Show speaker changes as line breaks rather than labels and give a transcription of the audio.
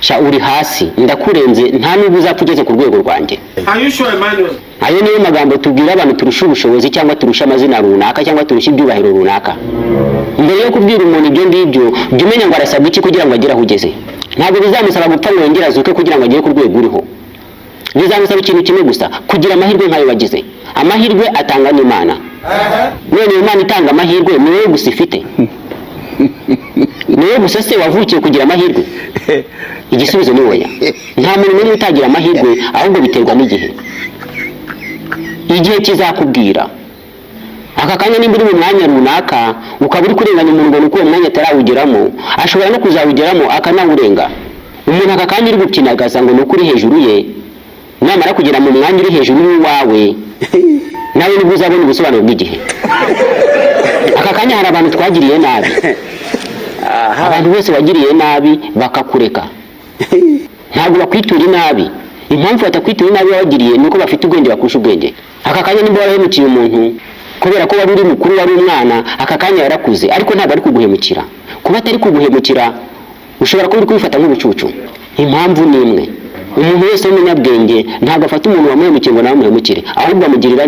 Sha, uri hasi, ndakurenze, nta nubwo uzapfa ugeze ku rwego rwanjye.
Are you sure, Emmanuel?
Ayo niyo magambo tubwira abantu turusha ubushobozi, cyangwa turusha amazina runaka, cyangwa turusha ibyubahiro runaka. Mbere yo kubwira umuntu ibyo ngibyo, jya umenya ngo arasabwa iki kugira ngo agere aho ugeze. Ntabwo bizamusaba gupfa ngo yongere azuke kugira ngo agere ku rwego uriho. Bizamusaba ikintu kimwe gusa: kugira amahirwe nk'ayo wagize. Amahirwe atangwa n'Imana. None iyo Imana itanga amahirwe, ni wowe gusa ifite? Ni wowe gusa se wavukiye kugira amahirwe? Igisubizo ni oya. Nta muntu n'umwe utagira amahirwe, ahubwo biterwa n'igihe. Igihe kizakubwira. Aka kanya nimba uri mu mwanya runaka, ukaba uri kurenganya umuntu ngo ni uko uwo mwanya atarawugeramo, ashobora no kuzawugeramo akanawurenga. Umuntu aka kanya uri gukinagaza ngo ni uko uri hejuru ye, namara kugera mu mwanya uri hejuru y'uwawe, nawe nibwo uzabona ubusobanuro bw'igihe. Aka kanya hari abantu twagiriye nabi. Abantu bose wagiriye nabi bakakureka, ntabwo bakwitura inabi. Impamvu batakwitura inabi wabagiriye ni uko bafite ubwenge bakurusha ubwenge. Aka kanya nimba warahemukiye umuntu kubera ko wari uri mukuru, wari umwana, aka kanya yarakuze, ariko ntabwo ari kuguhemukira. Kuba atari kuguhemukira, ushobora kuba uri kubifata nk'ubucucu. Impamvu ni imwe: umuntu wese w'umunyabwenge ntabwo afata umuntu wamuhemukiye ngo nawe amuhemukire, ahubwo amugirira